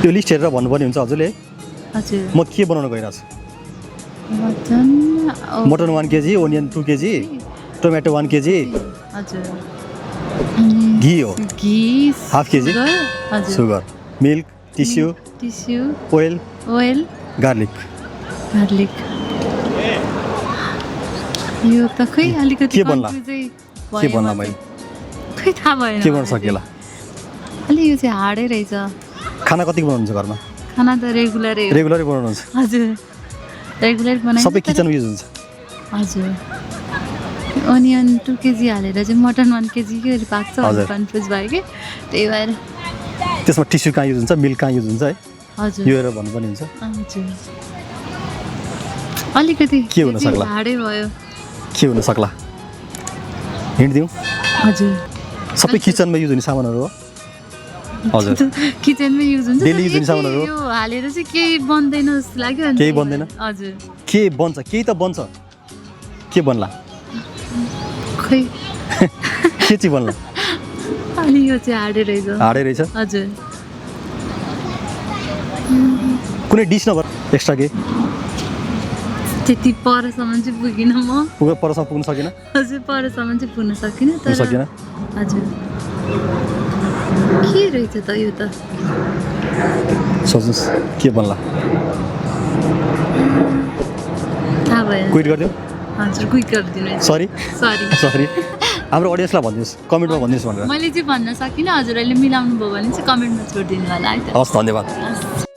त्यो लिस्ट हेरेर भन्नुपर्ने हुन्छ हजुरले। हजुर म के बनाउन गइरहेको छु? Mutton 1 KG, onion 2 KG, tomato 1 KG, हजुर घी हो घी हाफ केजी, हजुर sugar, milk, tissue, oil, garlic. यो त खै अलिकति के भन्ला? के भन्ला मैले? खै थाहा भएन। के गर्न सकेला? अलि यो चाहिँ हार्डै रहेछ। खाना कति बनाउनुहुन्छ घरमा? खाना त रेगुलरै हो। रेगुलरै बनाउनुहुन्छ? हजुर रेगुलर बनाइन्छ। सबै किचनमा युज हुन्छ? हजुर ओनियन 2 केजी हालेर चाहिँ मटन 1 केजी के पाक्छ भनेर कन्फ्युज भयो कि त्यही भएर। त्यसमा टिस्यु कहाँ युज हुन्छ, मिल्क कहाँ युज हुन्छ है? हजुर यो हेरेर भन्नुपर्ने हुन्छ। हजुर अलिकति के हुन सक्ला? हार्डै भयो। के हुन सक्ला? हिन्ट दिउँ? हजुर सबै किचनमा युज हुने सामानहरू हो? हजुर किचनमै युज हुन्छ। डेली युज हुने सामानहरू हो? यो हालेर चाहिँ केही बन्दैन जस्तो लाग्यो। केही बन्दैन? हजुर के बन्छ? केही त बन्छ। के बन्ला? खै के चाहिँ बन्ला? अलि यो चाहिँ हार्डै रहेछ। हार्डै रहेछ? हजुर कुनै डिस नभएर एक्स्ट्रा के त्यति परसम्म चाहिँ पुगिनँ म। परसम्म पुग्न सकेन? हजुर परसम्म चाहिँ पुग्न सकिनँ तर सकेन? हजुर के रहेछ त यो त? सोच्नुहोस् के बन्ला? थाहा भएन। क्विट गरिदिउँ? हजुर क्विक गरिदिनु। सरी सरी हाम्रो अडियन्सलाई भनिदिनुहोस्, कमेन्टमा भनिदिनुहोस् भनेर। मैले चाहिँ भन्न सकिनँ। हजुरहरूले मिलाउनु भयो भने चाहिँ कमेन्टमा छोडिदिनु होला है त। हस् धन्यवाद। हस्।